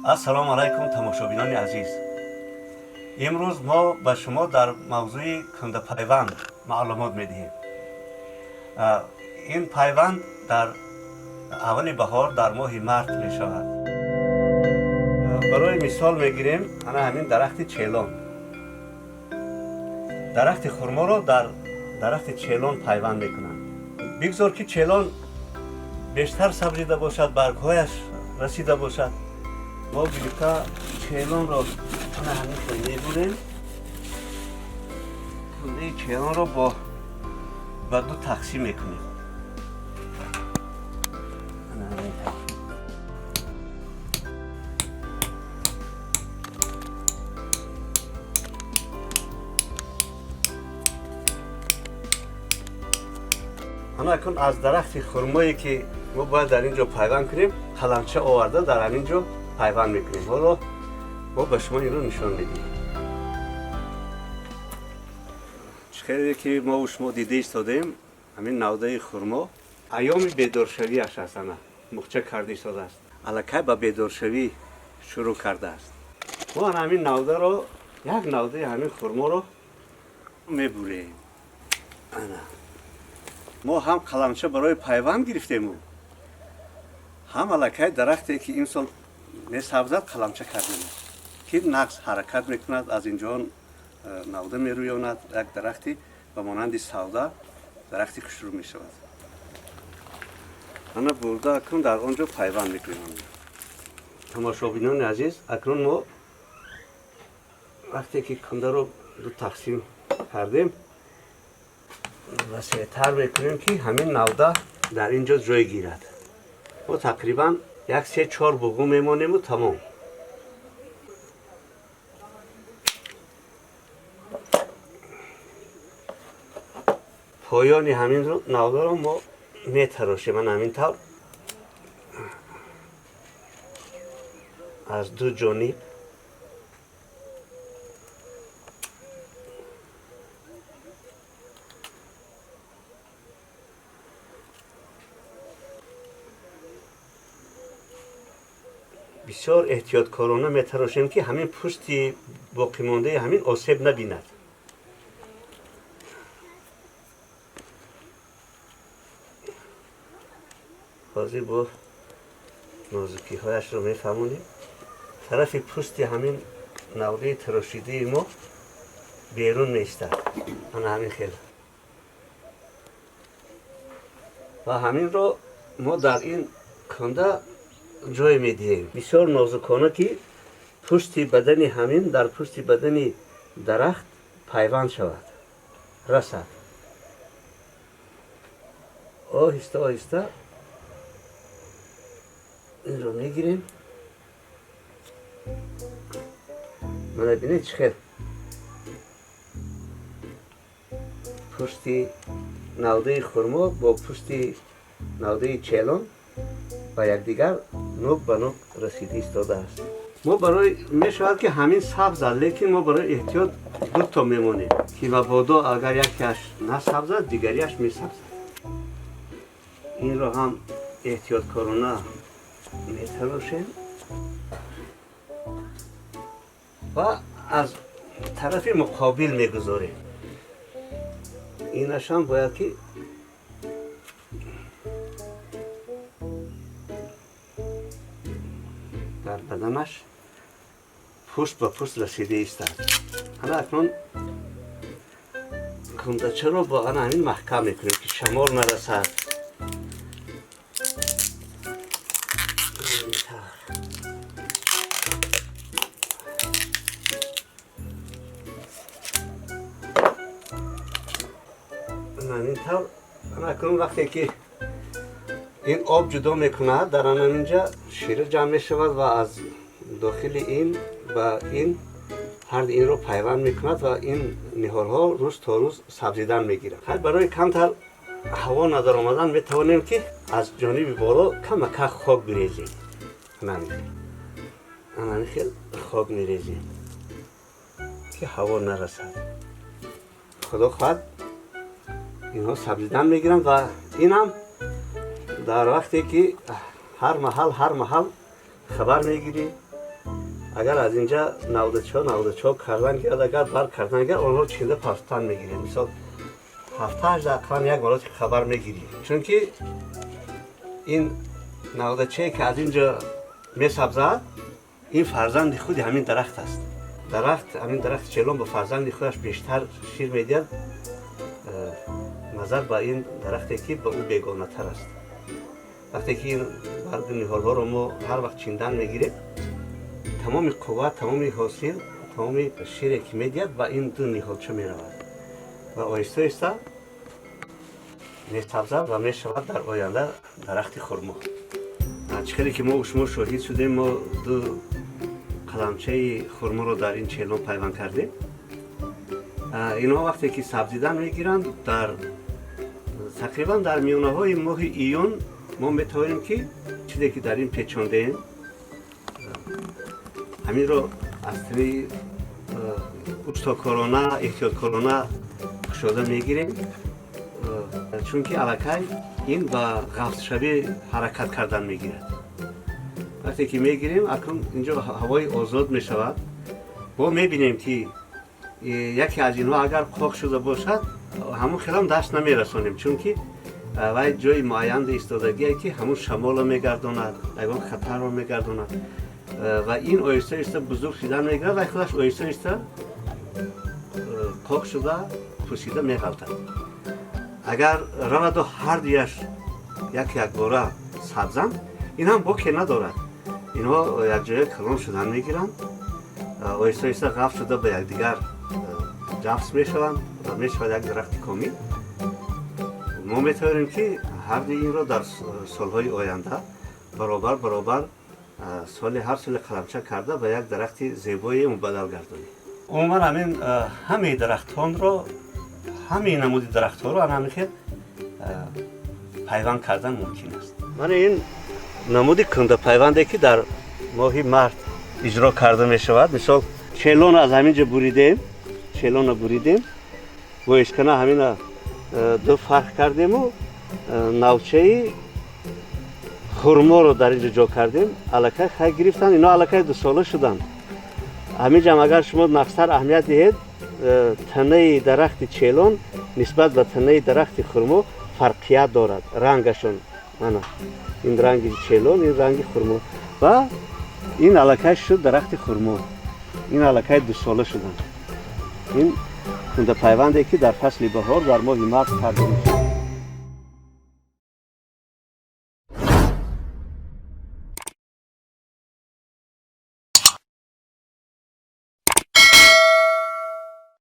Ассалому алайкум, тамошобинони азиз. Имрӯз мо ба шумо дар мавзӯи кундапайванд маълумот медиҳем. Ин пайванд дар аввали баҳор, дар моҳи март мешавад. Барои мисол мегирем ана ҳамин дарахти челон. Дарахти хурморо дар дарахти челон пайванд мекунанд. Бигзор ки челон бештар сабзида бошад, баргҳояш расида бошад. Мо гирифта челонро ана ҳамин хел мебурем. Кундаи челонро бо ба ду тақсим мекунем. Ана ҳамин тавр. Ана акнун аз дарахти хурмое, ки мо бояд дар ин ҷо пайванд кунем, қаламча оварда, дар ҳамин ҷо пайванд мекунем. Ҳоло мо ба шумо инро нишон медиҳем. Чӣ хеле ки мову шумо дида истодаем, ҳамин навдаи хурмо айёми бедоршавиаш аст. Ана мухча карда истодааст, аллакай ба бедоршавӣ шурӯъ кардааст. Мо ана ҳамин навдаро, як навдаи ҳамин хурморо мебурем. Ана мо ҳам қаламча барои пайванд гирифтему, ҳам аллакай дарахте, ки имсол месабзад, қаламча кардем, ки нағз ҳаракат мекунад, аз инҷо навда мерӯёнад, як дарахти ба монанди савда, дарахти хушрӯ мешавад. Ана бурда акнун дар он ҷо пайванд мекунем. Тамошобинони азиз, акнун мо вақте ки кундаро ду тақсим кардем, васеътар мекунем, ки ҳамин навда дар ин ҷо ҷой гирад. Мо тақрибан як се чор буғу мемонему, тамом. Поёни ҳамин навдаро мо метарошем ана ҳамин тавр аз ду ҷониб. Бисёр эҳтиёткорона метарошем, ки ҳамин пӯсти боқимондаи ҳамин осеб набинад. Ҳозир бо нозукиҳояшро мефаҳмонем. Тарафи пӯсти ҳамин навдаи тарошидаи мо берун меистад, ана ҳамин хел. Ва ҳаминро мо дар ин кунда ҷой медиҳем, бисёр нозукона, ки пушти бадани ҳамин дар пушти бадани дарахт пайванд шавад, расад. Оҳиста оҳиста инро мегирем. Мана бинед, чӣ хел пушти навдаи хурмо бо пушти навдаи челон ба якдигар нӯк ба нӯк расида истодааст. Мо барои мешавад, ки ҳамин сабзад, лекин мо барои эҳтиёт дуто мемонем, ки мабодо агар якеаш насабзад, дигариаш месабзад. Инро ҳам эҳтиёткорона метарошем ва аз тарафи муқобил мегузорем. Инашам бояд ки дар баданаш пӯст ба пӯст расида истад. Ана акнун кундачаро бо ана ҳамин маҳкам мекунем, ки шамол нарасад. Ҳамин тавр. Ана акнун вақте ки ин об ҷудо мекунад, дар ана ҳаминҷа шира ҷамъ мешавад ва аз дохили ин ба ин ҳарди инро пайванд мекунад ва ин ниҳолҳо рӯз то рӯз сабзидан мегиранд. Хайр, барои камтар ҳаво надаромадан метавонем, ки аз ҷониби боло камакак хок бирезем. Ана хел хок мерезем, ки ҳаво нарасад. Худо хоҳад, инҳо сабзидан мегиранд. Ва инам дар вақте ки ҳар маҳал, ҳар маҳал хабар мегирӣ. Агар аз инҷа навдачаҳо кардан гирад, агар барг кардан гирад, онҳо чида партан мегирем. Мисол, 7-8 ақаллан як маротиба хабар мегирӣ, чунки ин навдачае, ки аз инҷа месабзад, ин фарзанди худи ҳамин дарахт аст. Дарахт, ҳамин дарахти челон ба фарзанди худаш бештар шир медиҳад, назар ба ин дарахте, ки ба ӯ бегонатар аст. Вақте ки ин баргу ниҳолҳоро мо ҳар вақт чиндан мегирем, тамоми қувват, тамоми ҳосил, тамоми шире, ки медиҳад, ба ин ду ниҳолча меравад ва оҳиста оҳиста месабзад ва мешавад дар оянда дарахти хурмо. Чӣ хеле ки мо шумо шоҳид шудем, мо ду қаламчаи хурморо дар ин челон пайванд кардем. Инҳо вақте ки сабзидан мегиранд, дар тақрибан дар миёнаҳои моҳи июн мо метавонем, ки чизе, ки дар ин печондаем, ҳаминро аз тари устокорона, эҳтиёткорона кушода мегирем, чунки аллакай ин ба ғафзшавӣ ҳаракат кардан мегирад. Вақте ки мегирем, акнун инҷо ҳавои озод мешавад. Бо мебинем, ки яке аз инҳо агар қоқ шуда бошад, ҳамон хелам даст намерасонем, чунки вай ҷои муайянда истодагие, ки ҳамун шамолро мегардонад, ягон хатарро мегардонад. Ва ин оҳиста оҳиста бузург шидан мегирад ва худаш оҳиста оҳиста қоқ шуда, пӯсида меғалтад. Агар раваду ҳардуяш як якбора сабзанд, ин ҳам боке надорад. Инҳо якҷоя калон шудан мегиранд, оҳиста оҳиста ғафз шуда, ба якдигар ҷафс мешаванд ва мешавад як дарахти комил. Мо метавонем, ки ҳарду инро дар солҳои оянда баробар баробар соли ҳар соли қаламча карда, ба як дарахти зебое мубаддал гардонем. Умуман, ҳамин ҳамаи дарахтонро, ҳамаи намуди дарахтҳоро ана ҳамин хел пайванд кардан мумкин аст. Мана ин намуди кундапайванде, ки дар моҳи март иҷро карда мешавад. Мисол, челон аз ҳамин ҷо буридем, челона буридем, бо ишкана ҳамина ду фарқ кардему навчаи хурморо дар ин ҷо ҷо кардем. Аллакай хай гирифтанд, ино аллакай 2 сола шуданд. Ҳамин ҷам агар шумо нақстар аҳамият диҳед, танаи дарахти челон нисбат ба танаи дарахти хурмо фарқият дорад рангашон. Мана ин ранги челон, ин ранги хурмо. Ва ин аллакай шуд дарахти хурмо. Ин аллакай 2 сола шуданд. Ин кундапайванде, ки дар фасли баҳор, дар моҳи март карда мешавад.